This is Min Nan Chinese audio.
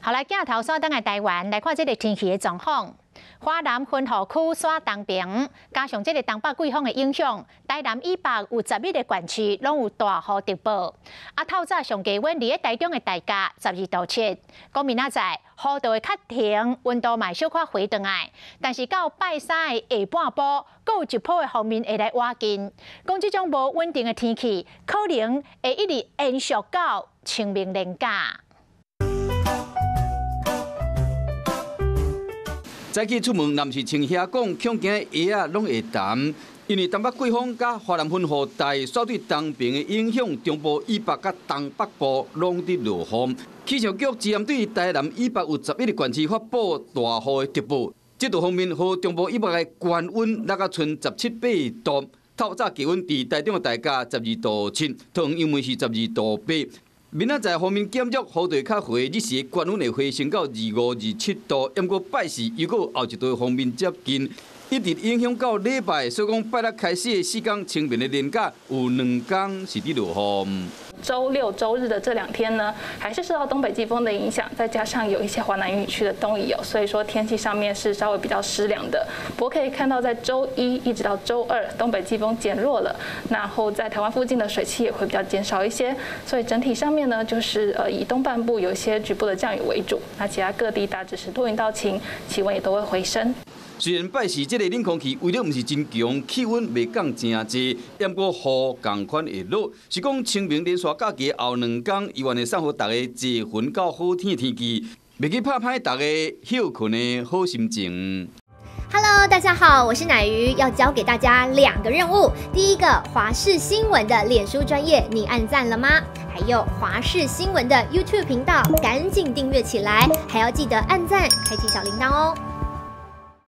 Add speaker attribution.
Speaker 1: 好來，鏡頭轉轉來台灣來看這个天氣的狀況。華南雲雨區徙東爿，加上這个東北季風的影響，台南以北有11个縣市攏有大雨特報。啊，透早上低溫佇咧台中的大甲12度7，講明仔載雨就會較停，溫度嘛小可回轉來。但是到拜三的下半晡，閣有一波的鋒面會來倚近，講這種無穩定的天氣，可能會一直延續到清明連假。
Speaker 2: 早起出門，若毋是穿靴講，恐驚鞋仔攏會澹。因為東北季風佮華南雲雨帶徙對東爿的影響，中部以北佮東北部攏佇落雨。氣象局只針對台南以北有11個縣市發布大雨的特報。這道鋒面予中部以北的高溫落甲賰十七八度，透早氣溫佇台中的大甲12度7，桃園油門是12度8。明仔載鋒面減弱，雨就會較回，日時高溫會回升到25、27度。毋過拜四又閣有後一道鋒面接近，一直影響到禮拜，所以講拜六開始的四工清明的連假有兩工是佇落雨。
Speaker 3: 週六、週日的這兩天呢，還是受到東北季風的影響，再加上有一些華南雲雨區的東移哦，所以說天氣上面是稍微比較濕涼的。不過可以看到，在週一一直到週二，東北季風減弱了，然後在台灣附近的水汽也會比較減少一些，所以整體上面呢，就是以東半部有一些局部的降雨為主，那其他各地大致是多雲到晴，氣溫也都會回升。
Speaker 2: 雖然拜四這个冷空氣威力毋是真強，氣溫袂降誠濟，毋過雨仝款會落。是講清明連續假期後兩工，猶原會送予大家濟雲到好天的天氣，袂去拍歹大家歇睏的好心情。
Speaker 4: Hello，大家好，我是乃瑜，要交給大家兩個任務。第一個，華視新聞的臉書專頁，你按讚了嗎？還有華視新聞的 YouTube 頻道，趕緊訂閱起來，還要記得按讚，開啟小鈴鐺哦。